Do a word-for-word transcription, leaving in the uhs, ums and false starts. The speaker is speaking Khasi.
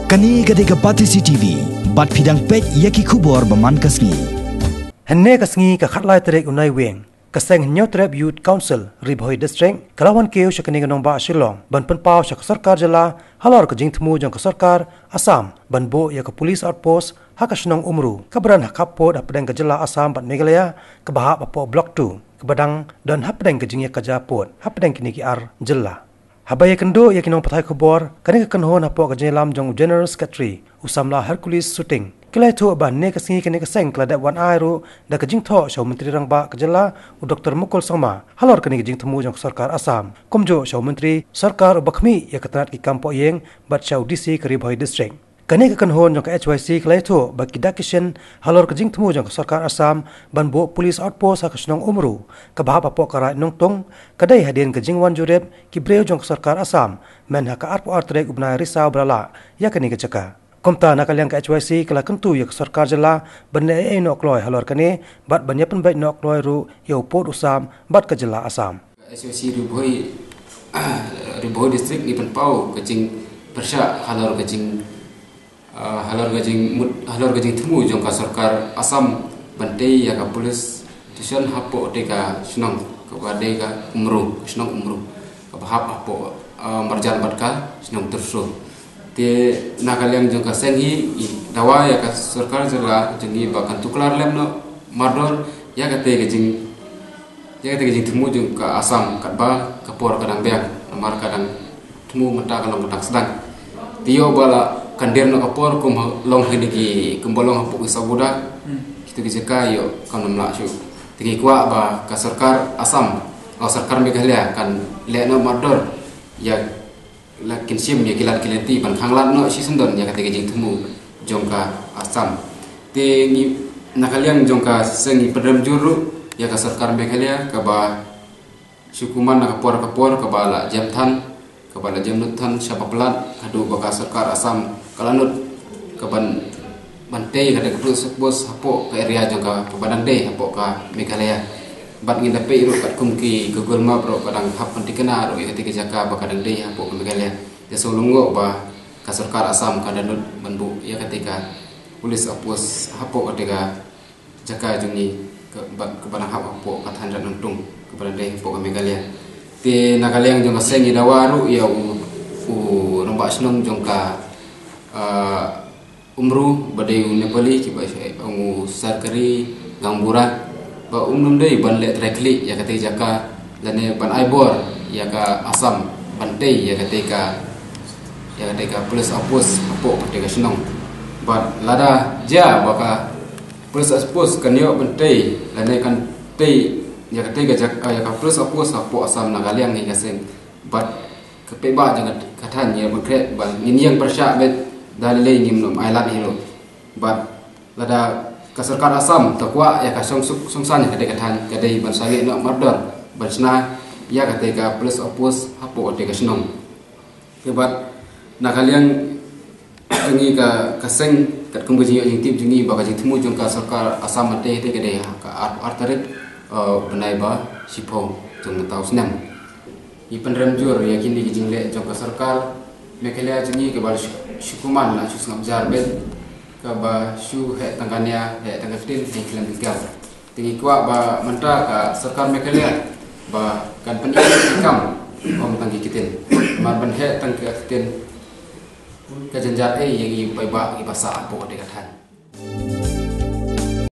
Kane ka dei ka Batesi T V, bad phi dang peit ïa ki khubor ba man ka sngi. Hynne ka sngi ka khatlai tarik u Naiwieng, ka seng Hynñiewtrep Youth Council Ri Bhoi District ka la wan kiew sha kane ka nongbah Shillong ban pynpaw sha ka sorkar jylla halor ka jingthmu jong ka sorkar Assam ban buh ïa ka police outpost ha ka shnong Umru, kaba don ha khappud hapdeng ka jylla Assam bad Meghalaya, kaba hap hapoh Block two, kaba dang don hapdeng ka jingïakajia pud hapdeng kine ki ar jylla. Haba ïakynduh ïa ki nongpathai khubor, kane ka kynhun hapoh ka jingïalam jong u General Secretary, u samla Hercules Suting, ki la ïathuh ba hynne ka sngi kane ka seng ka la dep wan ai ruh da ka jingthoh sha u Myntri Rangbah ka jylla, u Doktor Mukul Sangma, halor kane ka jingthmu jong ka sorkar Assam. Kumjuh sha u Myntri Sorkar uba khmih ïa ka tnat ki kam pohïing bad sha u D C ka Ri Bhoi District. Kane ka kynhun jong ka H Y C ka la ïathuh ba ki dak ki shin halor ka jingthmu jong ka sorkar Assam ban buh police outpost ha ka shnong Umru, kaba hap hapoh ka Raid Nongtung, ka dei hadien ka jingwan jurip ki briew jong ka sorkar Assam, myn ha ka arphew ar tarik u bnai Risaw ba la lah ïa kane ka jaka. Kumta na ka liang ka H Y C ka la kyntu ïa ka sorkar jylla ban leh ei ei noh kloi halor kane, bad ban ïa pynbeit noh kloi ruh ïa u pud u sam bad ka jylla Assam. H Y C Ri Bhoi, Ri Bhoi District ngi pynpaw ka jingpyrshah halor ka jing, ah, halor ka jingmut, halor ka jingthmu jong ka sorkar Assam ban tei ïa ka police station hapoh te ka shnong kaba dei ka Umru, ka shnong Umru, kaba hap hapoh, ah, marjan bad ka shnong Tyrso. Te na ka liang jong ka seng hi, i dawa ïa ka sorkar jylla jong ngi ba kan tuklar lem noh mardor ïa kata ka jing, ïa kata ka jingthmu jong ka Assam katba ka por ka dang biang, namar ka dang thmu mynta ka long ka dang sdang. Te ïoh ba la kan dier noh ka por kum ha, long ha kine ki, kumba long hapoh ki Sabuda, kitu ki jaka ïoh kam nym lah shuh. Te ngi kwah ba ka sorkar Assam, ka sorkar Meghalaya kan leh noh mardor ïa la kin shim ïa ki lad ki lynti ban khanglad noh shisyndon ïa kata ka jingthmu jong ka Assam. Te ngi na ka liang jong ka seng ngi pynrem jur ruh ïa ka sorkar Meghalaya kaba shu kumne na ka por ka por kaba la jem than, kaba la jem nud than sha ba palat haduh ba ka sorkar Assam ka la nud kaban ban tei kata ka police outpost hapoh ka area jong ka, kaba dang dei hapoh ka Meghalaya. Bad ngin da peit ruh katkum ki Google Map ruh ka dang hap ban thikna ruh ïa kata ka jaka ba ka dang dei hapoh ka Meghalaya. Te shu long ba ka sorkar Assam ka dang nud ban buh ïa kata ka police outpost hapoh kata ka jaka jong ngi kaba, kaba dang hap hapoh ka thaiñ Raid Nongtung kaba dang dei hapoh ka Meghalaya. Te na ka liang jong ka seng ngi dawa ruh ïa u, u rangbah shnong jong ka, ah, Umru ba dei u Nepali kiba ong u Sarkari Gaonbura ba um nym dei ban leh trai khlieh ïa kata ka jaka lane ban ai bor ïa ka Assam ban tei ïa kata ka, ïa kata ka police outpost hapoh kata ka shnong. Bad lada jia ba ka police outpost kan ïoh ban tei lane kan tei ïa kata ka jaka, ïa ka police outpost hapoh Assam na ka liang hi ka seng. Bad ka paidbah jong ka thaiñ ngi ban khreh ba ngin ïeng pyrshah beit da lei lei ngim nym ailad hi ruh. Bad lada ka sorkar Assam ta kwah ïa ka song suk song san ïa kata ka thaiñ ka dei ban sangeh noh mardor ban shna ïa kata ka police outpost hapoh kata ka shnong. Te bad na ka liang jong ngi ka, ka seng katkum ka jingïoh jingtip jong ngi ba ka jingthmu jong ka sorkar Assam mynta te ka dei ha ka ar, ar tarik, eh, bnai ba shiphew jong mynta u snem. Ngi pynrem jur ïa kine ki jingleh jong ka sorkar Meghalaya jong ngi kaba shu, shu kumne la shu sngap jar beit, kaba shu heh tang ka nia, heh tang ka ktien, heh khlem ki kam. Te ngi kwah ba mynta ka sorkar Meghalaya ba kan pynïaid ki kam ym tang ki ktien. Namar ban heh tang ka ktien ka jynjar ei ïa ngi paidbah kiba sah hapoh kata ka thaiñ.